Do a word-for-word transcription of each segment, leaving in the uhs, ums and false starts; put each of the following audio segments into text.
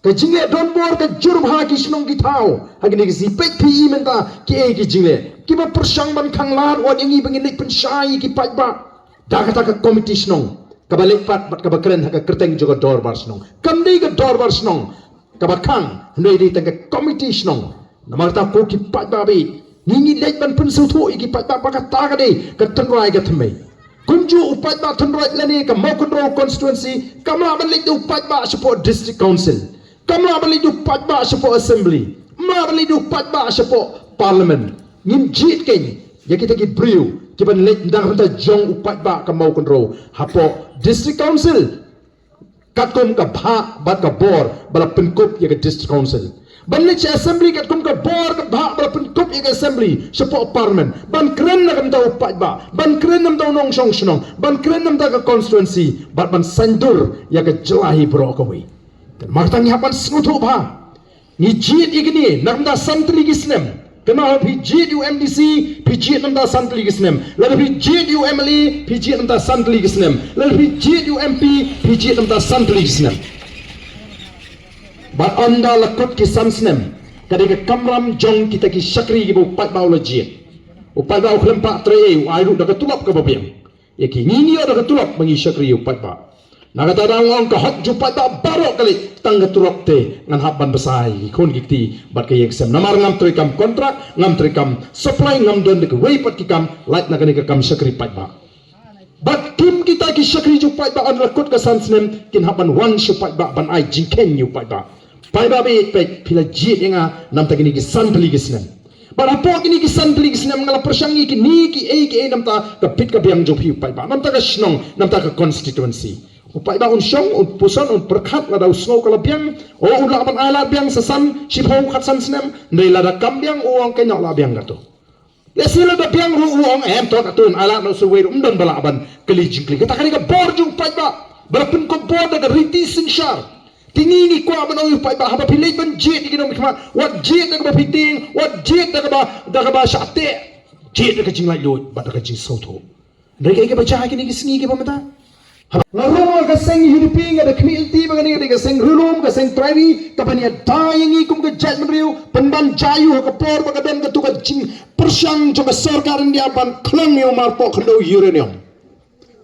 Ka jingleh donbor ka jur bha ki shnong ki thaw. Ha kine ki sngi peit phi i mynta ki ei ki jingleh. Kiba pyrshang ban khang lad wat ïa ngi ba ngin leit pynshai ïa ki paidbah da kata ka komiti shnong kaba leit pat bad kaba kren ha ka kyrteng jong ka dorbar shnong. Kam dei ka dorbar shnong kaba khang, hynrei dei tang ka komiti shnong. Namar kata ko ki paidbah ba ïeit, ngi ngi leit ban pynsngewthuh ïa ki paidbah ba kata ka dei ka tynrai ka thymmei. Kumjuh u paidbah Tynroit lane ka Mawkynrew constituency kam lah ban leit da u paidbah shapoh district council. Kam lah ban leit da u paidbah shapoh assembly. Kam lah ban leit da u paidbah shapoh parliament. Ngim jied keiñ ïa kita ki briew kiban leit na ka bynta jong u paidbah ka Mawkynrew hapoh district council. Katkum ka bhah bad ka bor ba la pynkup ïa ka district council. Ban leit sha assembly katkum ka bor ka bhah ba la pynkup ïa ka assembly shapoh parliament. Ban kren na ka bynta u paidbah, ban kren na ka bynta u nongshong shnong, ban kren na ka bynta ka constituency, bad ban saiñdur ïa ka jylla hi baroh kawei. Namar kata ngi hap ban sngewthuh bha. Ngi jied ïa kine na ka bynta san tylli ki snem. Kynmaw, phi jied ïa u M D C, phi jied na ka bynta san tylli ki snem. Lada phi jied ïa u M L A, phi jied na ka bynta san tylli ki snem. Lada phi jied ïa u M P, phi jied na ka bynta san tylli ki snem. Bad ynda la kut ki san snem, ka dei ka kamram jong kita ki shakri kiba u paidbah u la jied. U paidbah u khlem pah trei ei, u ai ruh da ka tulop kaba biang. Ïa ki, ngi ngi ïoh da ka tulop ba ngi shakri ïa u paidbah. Na kata daw nga ong ka hok jong u paidbah baroh ka leit tang ka tulop te, ngan hap ban bsa ïa ki khun ki kti bad ka ïing ka sem. Namar ngam treikam kontrak, ngam treikam supply, ngam don da kawei pat ki kam, lait na kane ka kam shakri paidbah. Bad kim kita ki shakri jong u paidbah, ynda la kut ka san snem kin hap ban wan sha u paidbah ban ai jingkheiñ ïa u paidbah. Paidbah ba ïeit, peit, phi la jied ïa nga na ka bynta kine ki san tylli ki snem. Bad hapoh kine ki san tylli ki snem nga la pyrshang ïa kine ki ei ki ei na ka bynta ka bit ka biang jong phi u paidbah, na ka bynta ka shnong, na ka bynta ka constituency. U paidbah un shong, un puson, un pyrkhat lada u sngew ka la biang. O, u lah ban ai lad biang sa san, shiphew, khatsan snem. Hynrei lada kam biang, u ong ka ïoh lah biang kato. Lehse lada biang ruh u ong em, to katto, ai lad noh sa wei ruh, ym don ba lah ban kylli jingkylli. Kata ka dei ka bor jong u paidbah ba la pynkup bor da ka riti synshar. Te ngi ngi kwah ban ong ïa u paidbah, haba phi leit ban jied ïa ki nongmihkhmat, wat jied da kaba phi tieng, wat jied da kaba, da kaba shah teh. Jied da ka jinglaitluid bad da ka jingsngewthuh. Hynrei kaei kaba jia ha kine ki sngi kiba mynta? Nga ruh nga ka seng U D P nga da khmih lynti ba kane ka dei ka seng riewlum, ka seng trai ri, kaban ïada ïa ngi kum ka jaitbynriew, pynban jia ïa u ha ka por ba ka don kato ka jingpyrshang jong ka sorkar India ban khlong ïa u marpoh khyndew uranium.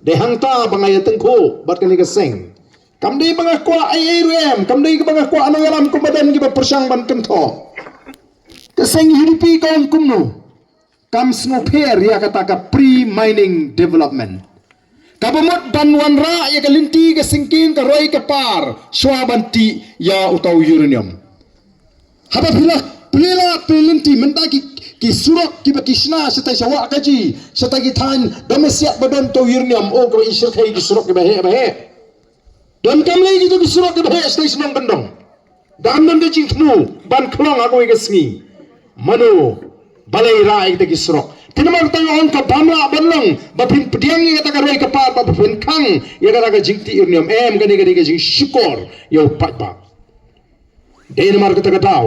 Dei hangta ba nga ïa tyngkhuh bad kane ka seng. Kam dei ba nga kwah ei ei ruh em, kam dei ba nga kwah nongïalam kumba don kiba pyrshang ban kynthoh. Ka seng U D P ka ong kumno? Kam sngewpher ïa kata ka pre-mining development. Kaba mut ban wanrah ïa ka lynti ka syngkien ka roi ka par shwa ban tih ïa uta u uranium. Haba phi la plie la plie lynti mynta ki, ki surok kiba ki shna shatai sha Wahkaji, shatai ki thaiñ Domiasiat ba don uta u uranium, o kaba i shyrkhei ki surok kiba heh ba heh. Donkam lei kito ki surok kiba heh shatai shnong Kyndong. Da kam don ka jingthmu ban khlong ha kawei ka sngi. Mano balei rah ïa kita ki surok? Te namar kata nga ong ka bym lah ban long ba phin pdiang ïa kata ka roi ka par, ba phin khang ïa kata ka jingtih uranium. Em, kane ka dei ka jingshukor ïa u paidbah. Dei namar kata ka daw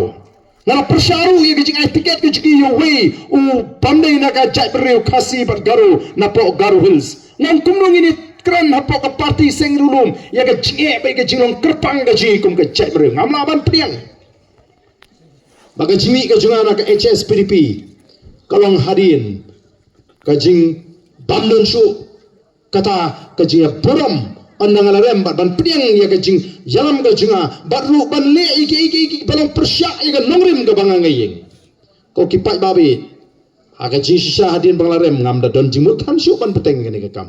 nga la pyrshah ruh ïa ka jingai tiket ka jong ngi ïa uwei u bym dei na ka jaitbynriew Khasi bad Garo napoh Garo Hills. Nga ong kumno ngin ïa kren hapoh ka party seng riewlum ïa ka jingeh bad ïa ka jinglong kyrpang ka jong ngi kum ka jaitbynriew? Ngam lah ban pdiang. Bad ka jingmih ka jong nga na ka H S P D P ka long hadien ka jingbym don shuh kata ka jingïaburom, ynda nga la rem bad ban pdiang ïa ka jingïalam ka jong nga, bad ruh ban leh ïa ki, ïa ki, ïa kiba long pyrshah ïa ka nongrim kaba nga ïeng. Ko ki paidbah ba ïeit, ha ka jingshisha hadien ba nga la rem ngam da don jingmut than shuh ban bteng ïa kane ka kam.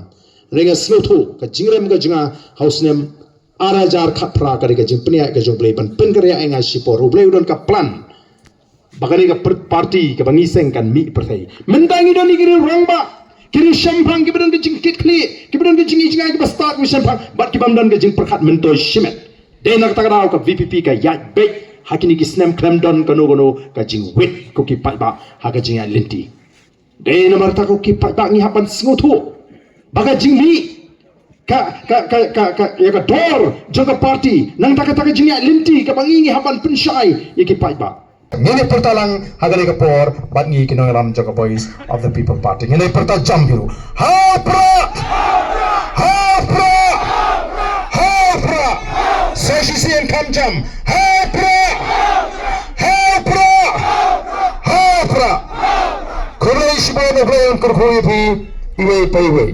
Hynrei nga sngewthuh ka jingrem ka jong nga ha u snem ar hajar khatphra ka dei ka jingpynïaid ka jong U Blei ban pynkynriah ïa nga shipor. U Blei u don ka plan ba kane ka par-, party kaba ngi seng kan mih pyrthei. Mynta ngi don ïa ki riew rangbah, ki riew shemphang kiba don ka jingkitkhlieh, kiba don ka jingïohi jngai, kiba stad kiba shemphang bad kibym don ka jingpyrkhat myntoi shimet. Dei na kata ka daw ka V P P ka ïaid beit ha kine ki snem khlem don kano kano ka jingwit, ko ki paidbah, ha ka jingïaid lynti. Dei namar kata ko ki paidbah ngi hap ban sngewthuh ba ka jingmih ka, ka, ka, ka, ka, ïa ka dor jong ka party, nangta kata ka jingïaid lynti kaba ngi ngi hap ban pynshai ïa ki paidbah. Ngin ïa pyrta lang ha kane ka por bad ngi ki nongïalam jong ka Voice of the People Party. Ngin ïa pyrta jam hi ruh. Ha u Prah! Ha u Prah! Ha u Prah! Sa shisien kham jam. Ha Khublei, kyrkhu ïa phi iwei pa iwei.